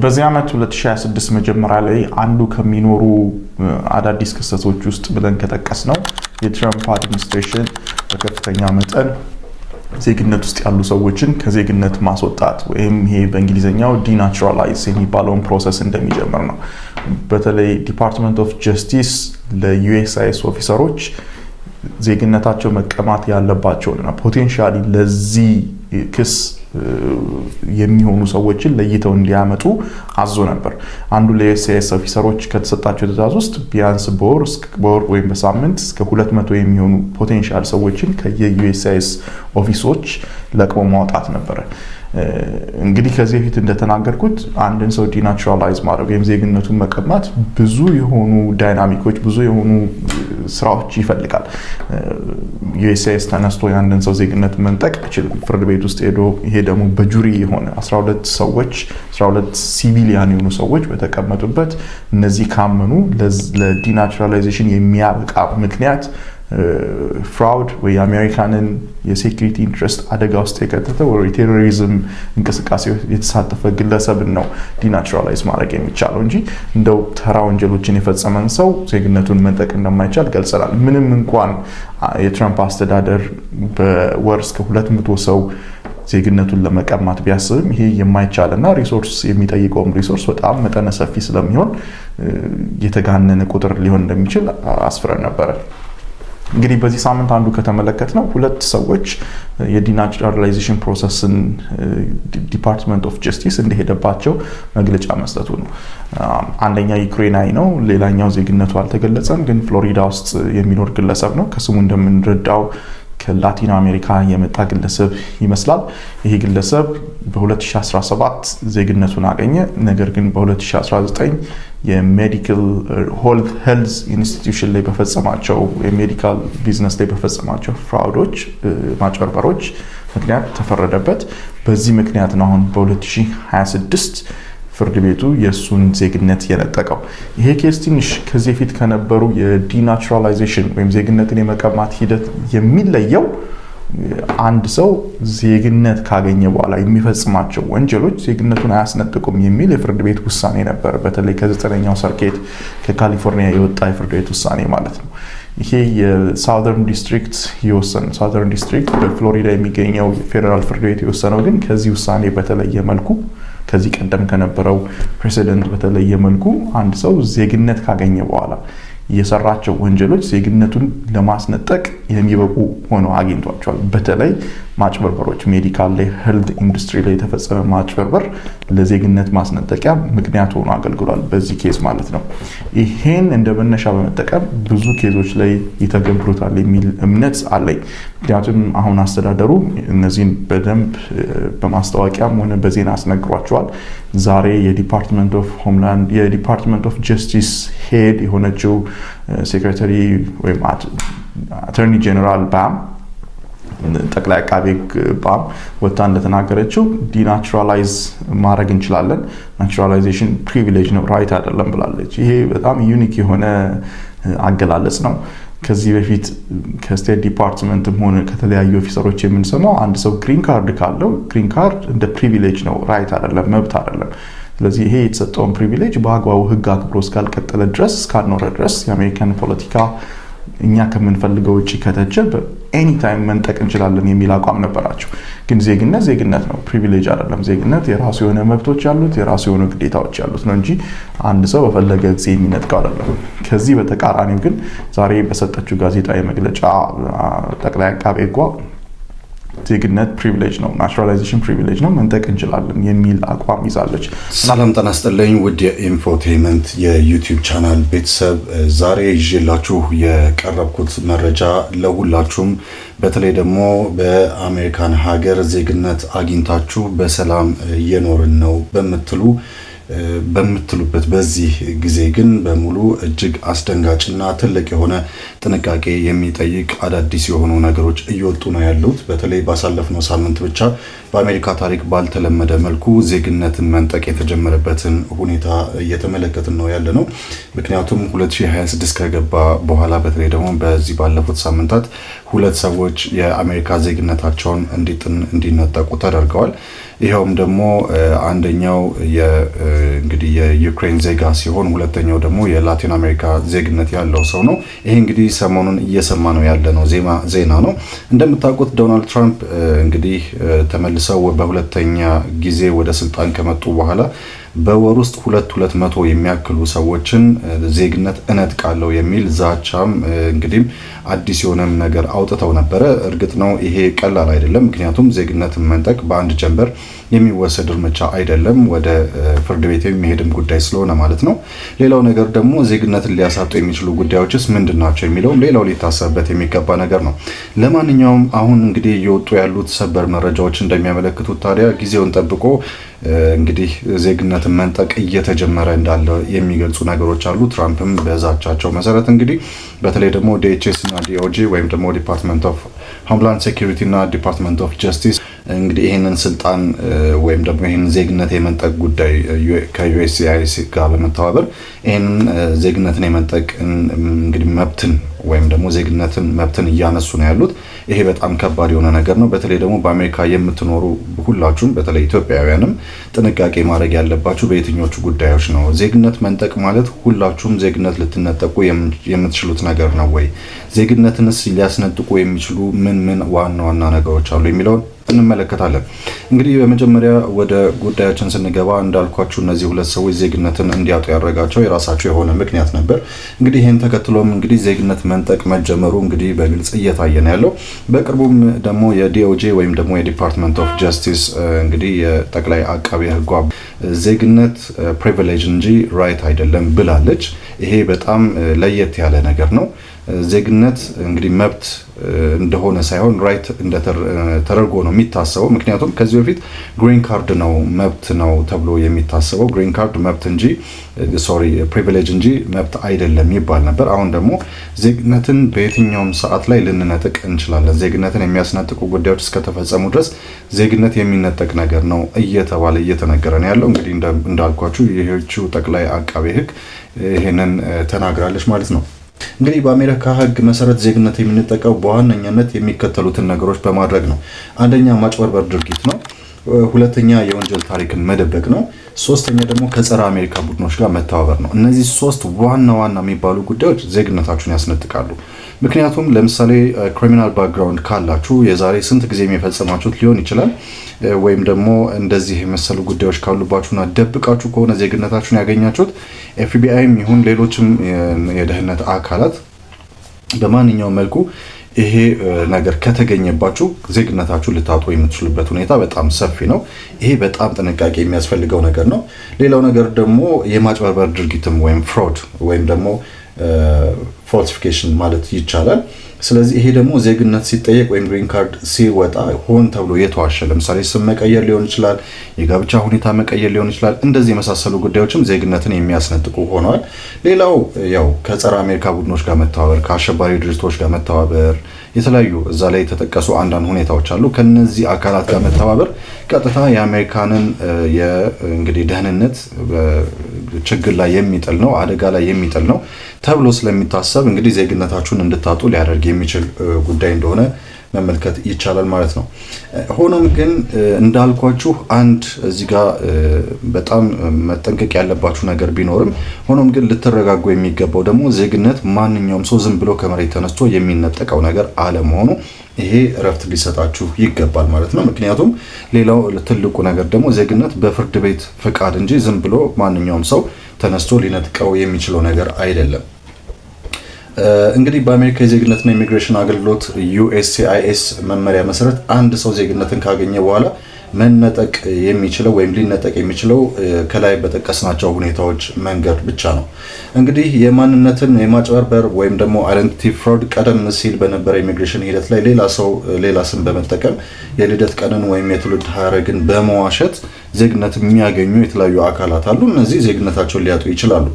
በዚህ ዓመት 2026 መጀመሪያ ላይ አንዱ ከሚኖሩ አዳዲስ ክስተቶች ውስጥ ብለን ከጠቀስነው የትራምፕ administration በከፍተኛ መጠን ዜግነት ውስጥ ያሉ ሰዎችን ከዜግነት ማስወጣት ወይም ይሄ በእንግሊዝኛው denaturalize የሚባለውን process እንደሚጀምር ነው። በተለይ Department of Justice ለ USCIS officer ኦች ዜግነታቸው መቀማት ያለባቸውንና potentially ለዚህ ክስ የሚሆኑ ሰዎችን ለይተው እንዲያመጡ አዞ ነበር። አንዱ ለ USCIS officer ኦች ከተሰጣቸው ትዕዛዝ ውስጥ ቢያንስ በወር ወይም በሳምንት እስከ 200 የሚሆኑ potential ሰዎችን ከየ USCIS office ኦች ለቅሞ ማውጣት ነበረ። እንግዲህ ከዚህ በፊት እንደተናገርኩት አንድን ሰው denaturalize ማድረግ ወይም ዜግነቱን መቀማት ብዙ የሆኑ dynamic ኦች፣ ብዙ የሆኑ ስራዎች ይፈልጋል። USCIS ተነስቶ የአንድን ሰው ዜግነት መንጠቅ አይችልም። ፍርድ ቤት ውስጥ ሄዶ ይሄ ደግሞ በ jury የሆነ 12 ሰዎች፣ 12 civilian የሆኑ ሰዎች በተቀመጡበት፣ እነዚህ ካመኑ ለ denaturalization የሚያበቃ ምክንያት fraud ወይ የአሜሪካንን የ security interest አደጋ ውስጥ የከተተ ወይ የ terrorism እንቅስቃሴ የተሳተፈ ግለሰብን ነው denaturalize ማድረግ የሚቻለው እንጂ እንደው ተራ ወንጀሎችን የፈጸመን ሰው ዜግነቱን መንጠቅ እንደማይቻል ገልጸናል። ምንም እንኳን የትራምፕ አስተዳደር በወር እስከ 200 ሰው ዜግነቱን ለመቀማት ቢያስብም ይሄ የማይቻልና resource የሚጠይቀውም resource በጣም መጠነ ሰፊ ስለሚሆን የተጋነነ ቁጥር ሊሆን እንደሚችል አስፍረን ነበረ። እንግዲህ በዚህ ሳምንት አንዱ ከተመለከትነው ሁለት ሰዎች የ denaturalization process ን Department of Justice እንደሄደባቸው መግለጫ መስጠቱ ነው። አንደኛ ዩክሬናዊ ነው፣ ሌላኛው ዜግነቱ አልተገለጸም፣ ግን ፍሎሪዳ ውስጥ የሚኖር ግለሰብ ነው። ከስሙ እንደምንረዳው ከላቲን አሜሪካ የመጣ ግለሰብ ይመስላል። ይሄ ግለሰብ በ2017 ዜግነቱን አገኘ። ነገር ግን በ2019 የ medical health institution ላይ በፈጸማቸው፣ የ medical business ላይ በፈጸማቸው fraud ኦች፣ ማጭበርበሮች ምክንያት ተፈረደበት። በዚህ ምክንያት ነው አሁን በ2026 ፍርድ ቤቱ የእሱን ዜግነት የነጠቀው። ይሄ case ትንሽ ከዚህ በፊት ከነበሩ የ denaturalization ወይም ዜግነትን የመቀማት ሂደት የሚለየው አንድ ሰው ዜግነት ካገኘ በኋላ የሚፈጽማቸው ወንጀሎች ዜግነቱን አያስነጥቁም የሚል የፍርድ ቤት ውሳኔ ነበር። በተለይ ከዘጠነኛው circuit ከካሊፎርኒያ የወጣ የፍርድ ቤት ውሳኔ ማለት ነው። ይሄ የ Southern District የወሰነው፣ Southern District በፍሎሪዳ የሚገኘው ፌዴራል ፍርድ ቤት የወሰነው ግን ከዚህ ውሳኔ በተለየ መልኩ፣ ከዚህ ቀደም ከነበረው precedent በተለየ መልኩ አንድ ሰው ዜግነት ካገኘ በኋላ የሰራቸው ወንጀሎች ዜግነቱን ለማስነጠቅ የሚበቁ ሆነው አግኝቷቸዋል። በተለይ ማጭበርበሮች፣ medical ላይ፣ health industry ላይ የተፈጸመ ማጭበርበር ለዜግነት ማስነጠቂያ ምክንያት ሆኖ አገልግሏል፣ በዚህ case ማለት ነው። ይሄን እንደ መነሻ በመጠቀም ብዙ case ኦች ላይ ይተገብሩታል የሚል እምነት አለኝ። ምክንያቱም አሁን አስተዳደሩ እነዚህን በደንብ በማስታወቂያም ሆነ በዜና አስነግሯቸዋል። ዛሬ የ Department of Homeland፣ የ Department of Justice head የሆነችው secretary ወይም Attorney General Barr፣ ጠቅላይ አቃቤ ሕግ Barr ወጥታ እንደተናገረችው denaturalize ማድረግ እንችላለን፣ naturalization privilege ነው፣ right አይደለም ብላለች። ይሄ በጣም unique የሆነ አገላለጽ ነው። ከዚህ በፊት ከ State Department ም ሆነ ከተለያዩ officer ኦች የምንሰማው አንድ ሰው green card ካለው green card እንደ privilege ነው፣ right አይደለም፣ መብት አይደለም። ስለዚህ ይሄ የተሰጠውን privilege በአግባቡ ሕግ አክብሮ እስካልቀጠለ ድረስ፣ እስካልኖረ ድረስ፣ የአሜሪካን ፖለቲካ እኛ ከምንፈልገው ውጭ ከተቸ anytime መንጠቅ እንችላለን የሚል አቋም ነበራቸው። ግን ዜግነት ዜግነት ነው፣ privilege አይደለም። ዜግነት የራሱ የሆነ መብቶች ያሉት፣ የራሱ የሆኑ ግዴታዎች ያሉት ነው እንጂ አንድ ሰው በፈለገ ጊዜ የሚነጥቀው አይደለም። ከዚህ በተቃራኒው ግን ዛሬ በሰጠችው ጋዜጣዊ መግለጫ ጠቅላይ አቃቤ ሕጓ ዜግነት privilege ነው፣ naturalization privilege ነው፣ መንጠቅ እንችላለን የሚል አቋም ይዛለች። ሰላም ጤና ይስጥልኝ ውድ የ Infotainment የ YouTube channel ቤተሰብ፣ ዛሬ ይዤላችሁ የቀረብኩት መረጃ ለሁላችሁም፣ በተለይ ደግሞ በአሜሪካን ሀገር ዜግነት አግኝታችሁ በሰላም እየኖርን ነው በምትሉበት በዚህ ጊዜ ግን በሙሉ እጅግ አስደንጋጭና ትልቅ የሆነ ጥንቃቄ የሚጠይቅ አዳዲስ የሆኑ ነገሮች እየወጡ ነው ያሉት። በተለይ ባሳለፍነው ሳምንት ብቻ በአሜሪካ ታሪክ ባልተለመደ መልኩ ዜግነትን መንጠቅ የተጀመረበትን ሁኔታ እየተመለከትን ነው ያለነው። ምክንያቱም 2026 ከገባ በኋላ በተለይ ደግሞ በዚህ ባለፉት ሳምንታት ሁለት ሰዎች የአሜሪካ ዜግነታቸውን እንዲነጠቁ ተደርገዋል። ይኸውም ደግሞ አንደኛው እንግዲህ የዩክሬን ዜጋ ሲሆን ሁለተኛው ደግሞ የላቲን አሜሪካ ዜግነት ያለው ሰው ነው። ይሄ እንግዲህ ሰሞኑን እየሰማነው ያለነው ዜና ነው። እንደምታውቁት ዶናልድ ትራምፕ እንግዲህ ተመልሰው በሁለተኛ ጊዜ ወደ ስልጣን ከመጡ በኋላ በወር ውስጥ 200 የሚያክሉ ሰዎችን ዜግነት እነጥቃለሁ የሚል ዛቻም እንግዲህ አዲስ የሆነም ነገር አውጥተው ነበረ። እርግጥ ነው ይሄ ቀላል አይደለም። ምክንያቱም ዜግነትን መንጠቅ በአንድ ጀንበር የሚወሰድ እርምጃ አይደለም፣ ወደ ፍርድ ቤት የሚሄድም ጉዳይ ስለሆነ ማለት ነው። ሌላው ነገር ደግሞ ዜግነትን ሊያሳጡ የሚችሉ ጉዳዮችስ ምንድን ናቸው የሚለውም ሌላው ሊታሰብበት የሚገባ ነገር ነው። ለማንኛውም አሁን እንግዲህ እየወጡ ያሉት ሰበር መረጃዎች እንደሚያመለክቱት ታዲያ ጊዜውን ጠብቆ እንግዲህ ዜግነትን መንጠቅ እየተጀመረ እንዳለ የሚገልጹ ነገሮች አሉ። ትራምፕም በዛቻቸው መሰረት እንግዲህ በተለይ ደግሞ DHS እና DOJ ወይም ደግሞ Department of Homeland Security እና Department of Justice እንግዲህ ይህንን ስልጣን ወይም ደግሞ ይህንን ዜግነት የመንጠቅ ጉዳይ ከ USCIS ጋር በመተባበር ይህንን ዜግነትን የመንጠቅ እንግዲህ መብትን ወይም ደግሞ ዜግነትን መብትን እያነሱ ነው ያሉት። ይሄ በጣም ከባድ የሆነ ነገር ነው። በተለይ ደግሞ በአሜሪካ የምትኖሩ ሁላችሁም በተለይ ኢትዮጵያውያንም ጥንቃቄ ማድረግ ያለባችሁ በየትኞቹ ጉዳዮች ነው? ዜግነት መንጠቅ ማለት ሁላችሁም ዜግነት ልትነጠቁ የምትችሉት ነገር ነው ወይ? ዜግነትንስ ሊያስነጥቁ የሚችሉ ምን ምን ዋና ዋና ነገሮች አሉ የሚለውን እንመለከታለን። እንግዲህ በመጀመሪያ ወደ ጉዳያችን ስንገባ እንዳልኳችሁ እነዚህ ሁለት ሰዎች ዜግነትን እንዲያጡ ያደረጋቸው የራሳቸው የሆነ ምክንያት ነበር። እንግዲህ ይህን ተከትሎም እንግዲህ ዜግነት መንጠቅ መጀመሩ እንግዲህ በግልጽ እየታየ ነው ያለው። በቅርቡም ደግሞ የ DOJ ወይም ደግሞ የ Department of Justice እንግዲህ የጠቅላይ አቃቤ ሕጓ ዜግነት privilege እንጂ right አይደለም ብላለች። ይሄ በጣም ለየት ያለ ነገር ነው። ዜግነት እንግዲህ መብት እንደሆነ ሳይሆን right ተደርጎ ነው የሚታሰበው። ምክንያቱም ከዚህ በፊት green card ነው መብት ነው ተብሎ የሚታሰበው፣ green card መብት እንጂ፣ sorry፣ privilege እንጂ መብት አይደለም ይባል ነበር። አሁን ደግሞ ዜግነትን በየትኛውም ሰዓት ላይ ልንነጥቅ እንችላለን፣ ዜግነትን የሚያስነጥቁ ጉዳዮች እስከተፈጸሙ ድረስ ዜግነት የሚነጠቅ ነገር ነው እየተባለ እየተነገረ ነው ያለው። እንግዲህ እንዳልኳችሁ ይህችው ጠቅላይ አቃቤ ሕግ ይሄንን ተናግራለች ማለት ነው። እንግዲህ በአሜሪካ ሕግ መሰረት ዜግነት የሚነጠቀው በዋነኛነት የሚከተሉትን ነገሮች በማድረግ ነው። አንደኛ ማጭበርበር ድርጊት ነው። ሁለተኛ የወንጀል ታሪክን መደበቅ ነው። ሶስተኛ ደግሞ ከጸረ አሜሪካ ቡድኖች ጋር መተባበር ነው። እነዚህ ሶስት ዋና ዋና የሚባሉ ጉዳዮች ዜግነታችሁን ያስነጥቃሉ። ምክንያቱም ለምሳሌ criminal background ካላችሁ፣ የዛሬ ስንት ጊዜ የፈጸማችሁት ሊሆን ይችላል፣ ወይም ደግሞ እንደዚህ የመሰሉ ጉዳዮች ካሉባችሁና ደብቃችሁ ከሆነ ዜግነታችሁን ያገኛችሁት፣ FBI ም ይሁን ሌሎችም የደህንነት አካላት በማንኛውም መልኩ ይሄ ነገር ከተገኘባችሁ ዜግነታችሁ ልታጡ የምትችሉበት ሁኔታ በጣም ሰፊ ነው። ይሄ በጣም ጥንቃቄ የሚያስፈልገው ነገር ነው። ሌላው ነገር ደግሞ የማጭበርበር ድርጊትም ወይም fraud ወይም ደግሞ falsification ማለት ይቻላል። ስለዚህ ይሄ ደግሞ ዜግነት ሲጠየቅ ወይም green card ሲወጣ ሆን ተብሎ የተዋሸ፣ ለምሳሌ ስም መቀየር ሊሆን ይችላል፣ የጋብቻ ሁኔታ መቀየር ሊሆን ይችላል። እንደዚህ የመሳሰሉ ጉዳዮችም ዜግነትን የሚያስነጥቁ ሆነዋል። ሌላው ያው ከጸረ አሜሪካ ቡድኖች ጋር መተባበር፣ ከአሸባሪ ድርጅቶች ጋር መተባበር፣ የተለያዩ እዛ ላይ የተጠቀሱ አንዳንድ ሁኔታዎች አሉ። ከነዚህ አካላት ጋር መተባበር ቀጥታ የአሜሪካንን እንግዲህ ደህንነት ችግር ላይ የሚጥል ነው፣ አደጋ ላይ የሚጥል ነው ተብሎ ስለሚታሰብ እንግዲህ ዜግነታችሁን እንድታጡ ሊያደርግ የሚችል ጉዳይ እንደሆነ መመልከት ይቻላል ማለት ነው። ሆኖም ግን እንዳልኳችሁ አንድ እዚህ ጋር በጣም መጠንቀቅ ያለባችሁ ነገር ቢኖርም፣ ሆኖም ግን ልትረጋጉ የሚገባው ደግሞ ዜግነት ማንኛውም ሰው ዝም ብሎ ከመሬት ተነስቶ የሚነጠቀው ነገር አለመሆኑ፣ ይሄ እረፍት ሊሰጣችሁ ይገባል ማለት ነው። ምክንያቱም ሌላው ትልቁ ነገር ደግሞ ዜግነት በፍርድ ቤት ፍቃድ እንጂ ዝም ብሎ ማንኛውም ሰው ተነስቶ ሊነጥቀው የሚችለው ነገር አይደለም። እንግዲህ በአሜሪካ የዜግነትና ኢሚግሬሽን አገልግሎት USCIS መመሪያ መሰረት አንድ ሰው ዜግነትን ካገኘ በኋላ መነጠቅ የሚችለው ወይም ሊነጠቅ የሚችለው ከላይ በጠቀስናቸው ሁኔታዎች መንገድ ብቻ ነው። እንግዲህ የማንነትን የማጭበርበር ወይም ደግሞ identity fraud፣ ቀደም ሲል በነበረ ኢሚግሬሽን ሂደት ላይ ሌላ ሰው ሌላ ስም በመጠቀም፣ የልደት ቀንን ወይም የትውልድ ሀረግን በመዋሸት ዜግነት የሚያገኙ የተለያዩ አካላት አሉ። እነዚህ ዜግነታቸውን ሊያጡ ይችላሉ።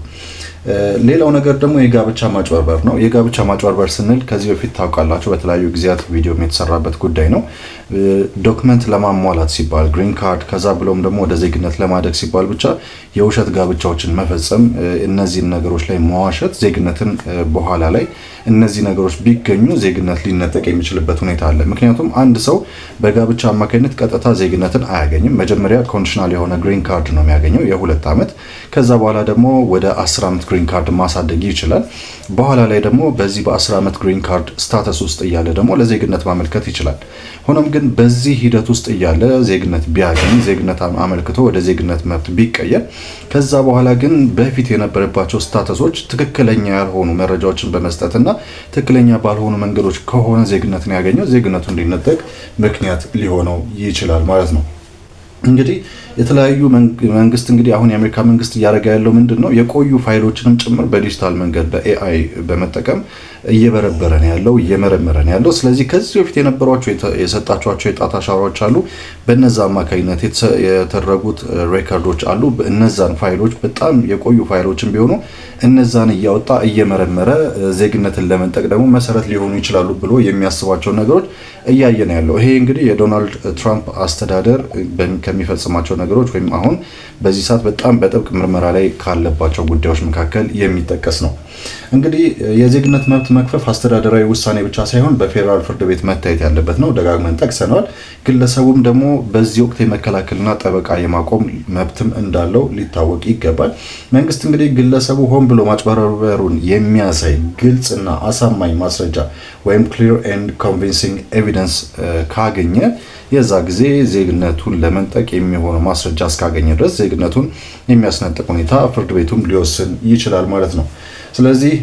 ሌላው ነገር ደግሞ የጋብቻ ማጭበርበር ነው። የጋብቻ ማጭበርበር ስንል ከዚህ በፊት ታውቃላችሁ፣ በተለያዩ ጊዜያት ቪዲዮም የተሰራበት ጉዳይ ነው። Document ለማሟላት ሲባል green card፣ ከዛ ብሎም ደግሞ ወደ ዜግነት ለማደግ ሲባል ብቻ የውሸት ጋብቻዎችን መፈጸም፣ እነዚህን ነገሮች ላይ መዋሸት፣ ዜግነትን በኋላ ላይ እነዚህ ነገሮች ቢገኙ ዜግነት ሊነጠቅ የሚችልበት ሁኔታ አለ። ምክንያቱም አንድ ሰው በጋብቻ አማካኝነት ቀጥታ ዜግነትን አያገኝም። መጀመሪያ conditional የሆነ green card ነው የሚያገኘው የ2 ዓመት። ከዛ በኋላ ደግሞ ወደ 10 ዓመት green card ማሳደግ ይችላል። በኋላ ላይ ደግሞ በዚህ በ10 ዓመት green card status ውስጥ እያለ ደግሞ ለዜግነት ማመልከት ይችላል። ሆኖም ግን በዚህ ሂደት ውስጥ እያለ ዜግነት ቢያገኝ፣ ዜግነት አመልክቶ ወደ ዜግነት መብት ቢቀየር፣ ከዛ በኋላ ግን በፊት የነበረባቸው status ኦች ትክክለኛ ያልሆኑ መረጃዎችን በመስጠትና ትክክለኛ ባልሆኑ መንገዶች ከሆነ ዜግነትን ያገኘው፣ ዜግነቱ እንዲነጠቅ ምክንያት ሊሆነው ይችላል ማለት ነው። እንግዲህ የተለያዩ መንግስት እንግዲህ አሁን የአሜሪካ መንግስት እያደረገ ያለው ምንድን ነው? የቆዩ ፋይሎችንም ጭምር በዲጂታል መንገድ በ AI በመጠቀም እየበረበረ ነው ያለው፣ እየመረመረ ነው ያለው። ስለዚህ ከዚህ በፊት የነበሯቸው የሰጣችኋቸው የጣት አሻራዎች አሉ። በነዛ አማካኝነት የተደረጉት record ኦች አሉ። እነዛን ፋይሎች፣ በጣም የቆዩ ፋይሎችን ቢሆኑ እነዛን እያወጣ እየመረመረ ዜግነትን ለመንጠቅ ደግሞ መሰረት ሊሆኑ ይችላሉ ብሎ የሚያስባቸው ነገሮች እያየ ነው ያለው። ይሄ እንግዲህ የዶናልድ ትራምፕ አስተዳደር ከሚፈጽማቸው ነገሮች ወይም አሁን በዚህ ሰዓት በጣም በጥብቅ ምርመራ ላይ ካለባቸው ጉዳዮች መካከል የሚጠቀስ ነው። እንግዲህ የዜግነት መብት መግፈፍ አስተዳደራዊ ውሳኔ ብቻ ሳይሆን በፌዴራል ፍርድ ቤት መታየት ያለበት ነው። ደጋግመን ጠቅሰነዋል። ግለሰቡም ደግሞ በዚህ ወቅት የመከላከልና ጠበቃ የማቆም መብትም እንዳለው ሊታወቅ ይገባል። መንግስት እንግዲህ ግለሰቡ ሆን ብሎ ማጭበርበሩን የሚያሳይ ግልጽና አሳማኝ ማስረጃ ወይም clear and convincing evidence ካገኘ፣ የዛ ጊዜ ዜግነቱን ለመንጠቅ የሚሆነው ማስረጃ እስካገኘ ድረስ ዜግነቱን የሚያስነጥቅ ሁኔታ ፍርድ ቤቱም ሊወስን ይችላል ማለት ነው። ስለዚህ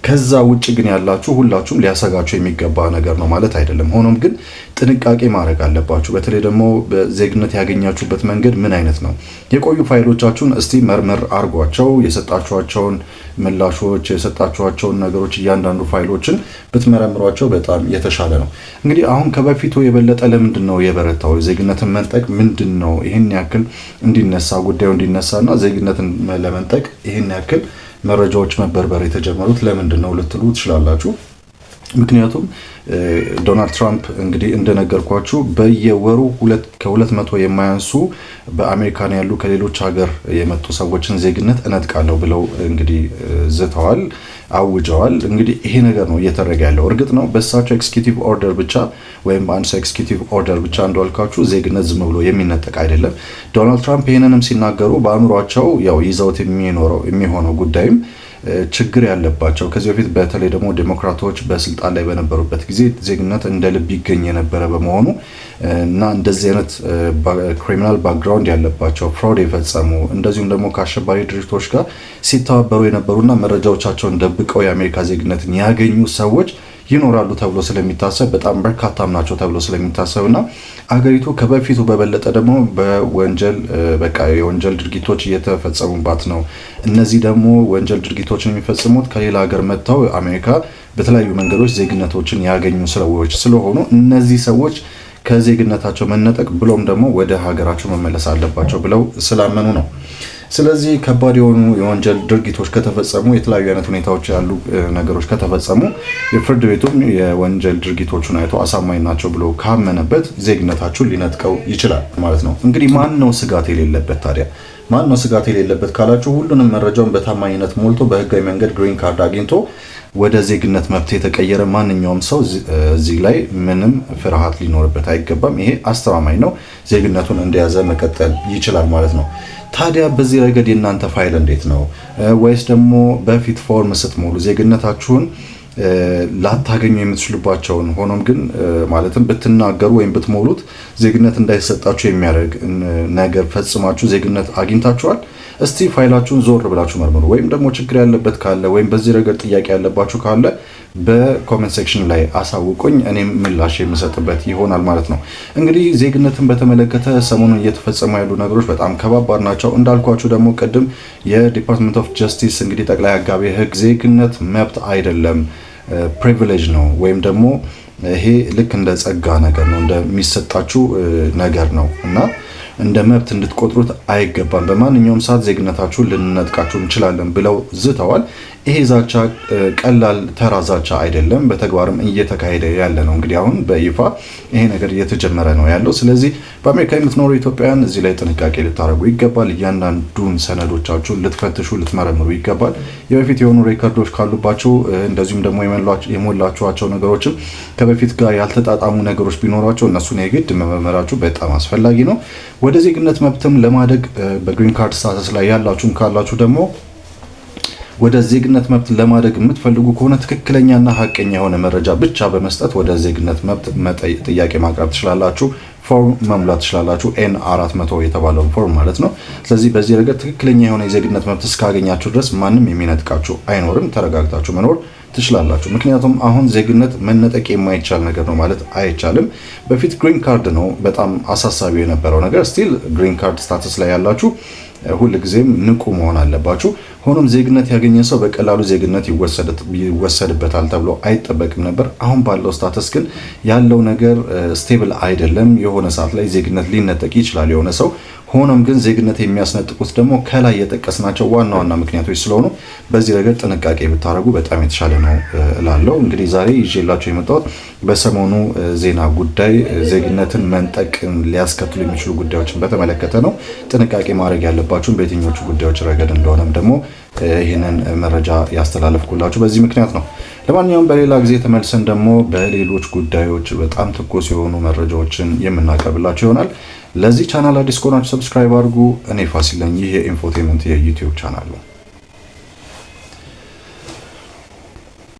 ከዛ ውጭ ግን ያላችሁ ሁላችሁም ሊያሰጋችሁ የሚገባ ነገር ነው ማለት አይደለም። ሆኖም ግን ጥንቃቄ ማድረግ አለባችሁ። በተለይ ደግሞ በዜግነት ያገኛችሁበት መንገድ ምን አይነት ነው? የቆዩ ፋይሎቻችሁን እስቲ መርመር አድርጓቸው። የሰጣችኋቸውን ምላሾች፣ የሰጣችኋቸውን ነገሮች፣ እያንዳንዱ ፋይሎችን ብትመረምሯቸው በጣም የተሻለ ነው። እንግዲህ አሁን ከበፊቱ የበለጠ ለምንድን ነው የበረታው? ዜግነትን መንጠቅ ምንድን ነው ይህን ያክል እንዲነሳ፣ ጉዳዩ እንዲነሳ እና ዜግነትን ለመንጠቅ ይህን ያክል መረጃዎች መበርበር የተጀመሩት ለምንድን ነው ልትሉ ትችላላችሁ። ምክንያቱም ዶናልድ ትራምፕ እንግዲህ እንደነገርኳችሁ በየወሩ ከ200 የማያንሱ በአሜሪካን ያሉ ከሌሎች ሀገር የመጡ ሰዎችን ዜግነት እነጥቃለሁ ብለው እንግዲህ ዝተዋል፣ አውጀዋል። እንግዲህ ይሄ ነገር ነው እየተደረገ ያለው። እርግጥ ነው በእሳቸው executive order ብቻ ወይም በአንድ ሰው executive order ብቻ እንዳልኳችሁ ዜግነት ዝም ብሎ የሚነጠቅ አይደለም። ዶናልድ ትራምፕ ይህንንም ሲናገሩ በአእምሯቸው ያው ይዘውት የሚኖረው የሚሆነው ጉዳይም ችግር ያለባቸው፣ ከዚህ በፊት በተለይ ደግሞ ዴሞክራቶች በስልጣን ላይ በነበሩበት ጊዜ ዜግነት እንደ ልብ ይገኝ የነበረ በመሆኑ እና እንደዚህ አይነት criminal background ያለባቸው፣ fraud የፈጸሙ፣ እንደዚሁም ደግሞ ከአሸባሪ ድርጅቶች ጋር ሲተባበሩ የነበሩና መረጃዎቻቸውን ደብቀው የአሜሪካ ዜግነትን ያገኙ ሰዎች ይኖራሉ ተብሎ ስለሚታሰብ፣ በጣም በርካታም ናቸው ተብሎ ስለሚታሰብ እና አገሪቱ ከበፊቱ በበለጠ ደግሞ በወንጀል በቃ የወንጀል ድርጊቶች እየተፈጸሙባት ነው። እነዚህ ደግሞ ወንጀል ድርጊቶችን የሚፈጽሙት ከሌላ ሀገር መጥተው አሜሪካ በተለያዩ መንገዶች ዜግነቶችን ያገኙ ሰዎች ስለሆኑ እነዚህ ሰዎች ከዜግነታቸው መነጠቅ ብሎም ደግሞ ወደ ሀገራቸው መመለስ አለባቸው ብለው ስላመኑ ነው። ስለዚህ ከባድ የሆኑ የወንጀል ድርጊቶች ከተፈጸሙ፣ የተለያዩ አይነት ሁኔታዎች ያሉ ነገሮች ከተፈጸሙ፣ የፍርድ ቤቱም የወንጀል ድርጊቶቹን አይቶ አሳማኝ ናቸው ብሎ ካመነበት ዜግነታችሁን ሊነጥቀው ይችላል ማለት ነው። እንግዲህ ማን ነው ስጋት የሌለበት ታዲያ? ማን ነው ስጋት የሌለበት ካላችሁ ሁሉንም መረጃውን በታማኝነት ሞልቶ በህጋዊ መንገድ green card አግኝቶ ወደ ዜግነት መብት የተቀየረ ማንኛውም ሰው እዚህ ላይ ምንም ፍርሃት ሊኖርበት አይገባም። ይሄ አስተማማኝ ነው። ዜግነቱን እንደያዘ መቀጠል ይችላል ማለት ነው። ታዲያ በዚህ ረገድ የእናንተ ፋይል እንዴት ነው? ወይስ ደግሞ በፊት ፎርም ስትሞሉ ዜግነታችሁን ላታገኙ የምትችሉባቸውን፣ ሆኖም ግን ማለትም ብትናገሩ ወይም ብትሞሉት ዜግነት እንዳይሰጣችሁ የሚያደርግ ነገር ፈጽማችሁ ዜግነት አግኝታችኋል? እስቲ ፋይላችሁን ዞር ብላችሁ መርምሩ። ወይም ደግሞ ችግር ያለበት ካለ ወይም በዚህ ረገድ ጥያቄ ያለባችሁ ካለ በ comment section ላይ አሳውቁኝ፣ እኔም ምላሽ የምሰጥበት ይሆናል ማለት ነው። እንግዲህ ዜግነትን በተመለከተ ሰሞኑን እየተፈጸሙ ያሉ ነገሮች በጣም ከባባድ ናቸው። እንዳልኳችሁ ደግሞ ቅድም የ Department of Justice እንግዲህ ጠቅላይ አቃቤ ሕግ ዜግነት መብት አይደለም፣ privilege ነው ወይም ደግሞ ይሄ ልክ እንደ ጸጋ ነገር ነው፣ እንደሚሰጣችሁ ነገር ነው እና እንደ መብት እንድትቆጥሩት አይገባም። በማንኛውም ሰዓት ዜግነታችሁን ልንነጥቃችሁ እንችላለን ብለው ዝተዋል። ይሄ ዛቻ ቀላል ተራ ዛቻ አይደለም፣ በተግባርም እየተካሄደ ያለ ነው። እንግዲህ አሁን በይፋ ይሄ ነገር እየተጀመረ ነው ያለው። ስለዚህ በአሜሪካ የምትኖሩ ኢትዮጵያውያን እዚህ ላይ ጥንቃቄ ልታደርጉ ይገባል። እያንዳንዱን ሰነዶቻችሁን ልትፈትሹ፣ ልትመረምሩ ይገባል። የበፊት የሆኑ record ኦች ካሉባችሁ፣ እንደዚሁም ደግሞ የሞላችኋቸው ነገሮችም ከበፊት ጋር ያልተጣጣሙ ነገሮች ቢኖሯቸው እነሱን የግድ መመርመራችሁ በጣም አስፈላጊ ነው። ወደ ዜግነት መብትም ለማደግ በ green card status ላይ ያላችሁም ካላችሁ ደግሞ፣ ወደ ዜግነት መብት ለማደግ የምትፈልጉ ከሆነ ትክክለኛና ሀቀኛ የሆነ መረጃ ብቻ በመስጠት ወደ ዜግነት መብት ጥያቄ ማቅረብ ትችላላችሁ። Form መሙላት ትችላላችሁ። N 400 የተባለውን form ማለት ነው። ስለዚህ በዚህ ረገድ ትክክለኛ የሆነ የዜግነት መብት እስካገኛችሁ ድረስ ማንም የሚነጥቃችሁ አይኖርም። ተረጋግታችሁ መኖር ትችላላችሁ። ምክንያቱም አሁን ዜግነት መነጠቅ የማይቻል ነገር ነው ማለት አይቻልም። በፊት green card ነው በጣም አሳሳቢ የነበረው ነገር። Still green card status ላይ ያላችሁ ሁልጊዜም ንቁ መሆን አለባችሁ። ሆኖም ዜግነት ያገኘ ሰው በቀላሉ ዜግነት ይወሰድበታል ተብሎ አይጠበቅም ነበር። አሁን ባለው status ግን ያለው ነገር stable አይደለም። የሆነ ሰዓት ላይ ዜግነት ሊነጠቅ ይችላል የሆነ ሰው። ሆኖም ግን ዜግነት የሚያስነጥቁት ደግሞ ከላይ የጠቀስናቸው ዋና ዋና ምክንያቶች ስለሆኑ በዚህ ረገድ ጥንቃቄ ብታደርጉ በጣም የተሻለ ነው እላለሁ። እንግዲህ ዛሬ ይዤላችሁ የመጣሁት በሰሞኑ ዜና ጉዳይ ዜግነትን መንጠቅ ሊያስከትሉ የሚችሉ ጉዳዮችን በተመለከተ ነው። ጥንቃቄ ማድረግ ያለባችሁን በየትኞቹ ጉዳዮች ረገድ እንደሆነም ደግሞ ይህንን መረጃ ያስተላለፍኩላችሁ በዚህ ምክንያት ነው። ለማንኛውም በሌላ ጊዜ ተመልሰን ደግሞ በሌሎች ጉዳዮች በጣም ትኩስ የሆኑ መረጃዎችን የምናቀርብላችሁ ይሆናል። ለዚህ ቻናል አዲስ ከሆናችሁ subscribe አድርጉ። እኔ ፋሲል ነኝ። ይህ የ infotainment የ YouTube channel ነው።